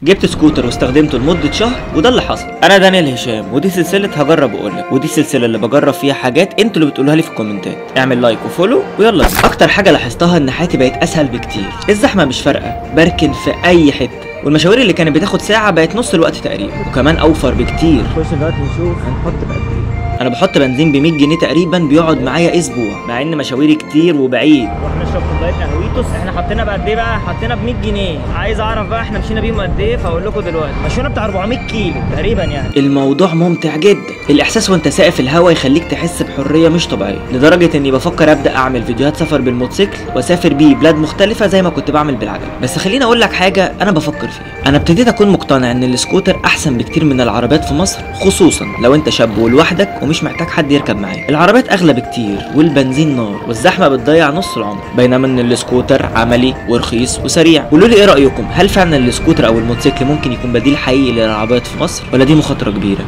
جبت سكوتر واستخدمته لمدة شهر وده اللي حصل. انا دانيال هشام ودي سلسلة هجرب واقول لك، ودي السلسلة اللي بجرب فيها حاجات انتوا اللي بتقولوها لي في الكومنتات. اعمل like و follow ويلا بينا. اكتر حاجة لاحظتها ان حياتي بقت اسهل بكتير، الزحمة مش فارقة، بركن في اي حتة، والمشاوير اللي كانت بتاخد ساعة بقت نص الوقت تقريبا، وكمان اوفر بكتير. خش دلوقتي نشوف هنحط بقد ايه. انا بحط بنزين ب 100 جنيه تقريبا، بيقعد معايا اسبوع، مع ان مشاويري كتير وبعيد. واحنا نشرب كوباية قهويتوس. احنا حطينا بقد ايه بقى؟ حطينا ب 100 جنيه. عايز اعرف بقى احنا مشينا بيهم قد ايه، فاقول لكم دلوقتي. مشينا بتاع 400 كيلو تقريبا يعني. الموضوع ممتع جدا، الاحساس وانت سايق في الهوا يخليك تحس بحرية مش طبيعية، لدرجة اني بفكر ابدا اعمل فيديوهات سفر بالموتوسيكل واسافر بيه بلاد مختلفة زي ما كنت بعمل بالعجله. بس خليني اقول لك حاجة انا بفكر فيها، انا ابتديت اكون مقتنع ان السكوتر احسن بكتير من العربيات في مصر، خصوصا لو انت شاب ولوحدك ومش محتاج حد يركب معاك. العربيات اغلى بكتير والبنزين نار والزحمه بتضيع نص العمر، بينما ان السكوتر عملي ورخيص وسريع. قولوا لي ايه رايكم، هل فعلا السكوتر او الموتوسيكل ممكن يكون بديل حقيقي للعربيات في مصر ولا دي مخاطره كبيرة؟